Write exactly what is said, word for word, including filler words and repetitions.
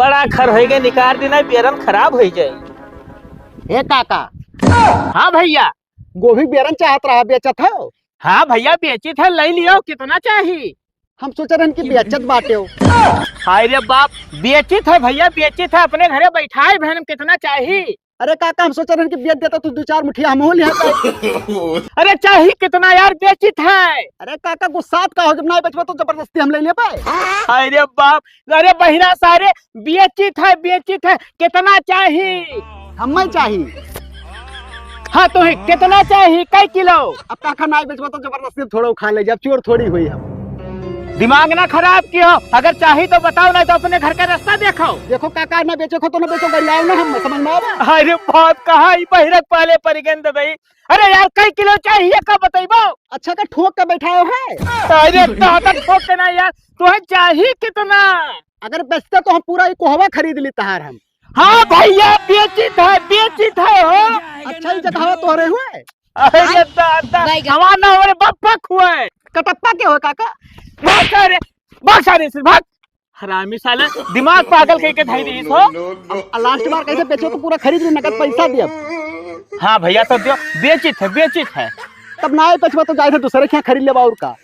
बड़ा खर होइ गए, निकाल देना, बेरन खराब होइ जाए। ए काका। हाँ भइया। गोभी बेरन चाहत रहा, बेचत हो? हाँ भइया, बेचित है, लइ लियो, कितना चाही? हम सोच रहन कि बेचत बाटे हो। हाय रे बाप, बेचित है भइया, बेचित है, अपने घरे बैठाए भैन, कितना चाही? अरे काका, हम सोच रहन कि बेच देता तू दो चार मुठिया, हमहू लिहा जाए। अरे चाही कितना यार, बेचित है। अरे काका, गुस्सात का हो, जब ना बेचबा तो जबरदस्ती हम लइ लेबे। हाय रे बाप, अरे बहिरा सारे, बेचित है, बेचित है, कितना चाही? हमें चाही। हाँ, तो ही कितना चाही, कई किलो? अब काका ना बेचबा तो जबरदस्ती थोड़ा खा ले, जब चोर थोड़ी हुई हम। दिमाग ना खराब कियो, अगर चाही तो बताओ, ना तो अपने घर का रास्ता देखो। देखो काका, ना बेचो को तो ना बेचो, गरियाओ ना हम, समझ में आवा? अरे बाप, कहाँ ई बहिरक पाले परि गए ददई। अरे यार, कई किलो चाहिए का बतइबो? अच्छा का ठोक के बैठायो है? अरे दादा, ठोक के ना यार, तुहे चाही कितना? अगर बेचते तो हम पूरा ई कोहवा खरीद ली तहार हम। हाँ भइया, बेचित है, बेचित है हो। अच्छा, ई जगह तोहरे हुए? अरे दादा, बैगन। हमार ना, हमरे बप्पा खुए। कटप्पा के हो काका? भाग सारे, भाग सारे से, भाग। हरामी साले, दिमाग पागल कइके धइ दीस हो। अब लास्ट बार कैसे बेचो तो पूरा खरीद ली, नगद पैसा दियब। हाँ भइया, तो दियो, बेचित है, बेचित है। तब ना बेचबा तो जाए थे दूसरे के यहाँ खरीद लेबा, और का।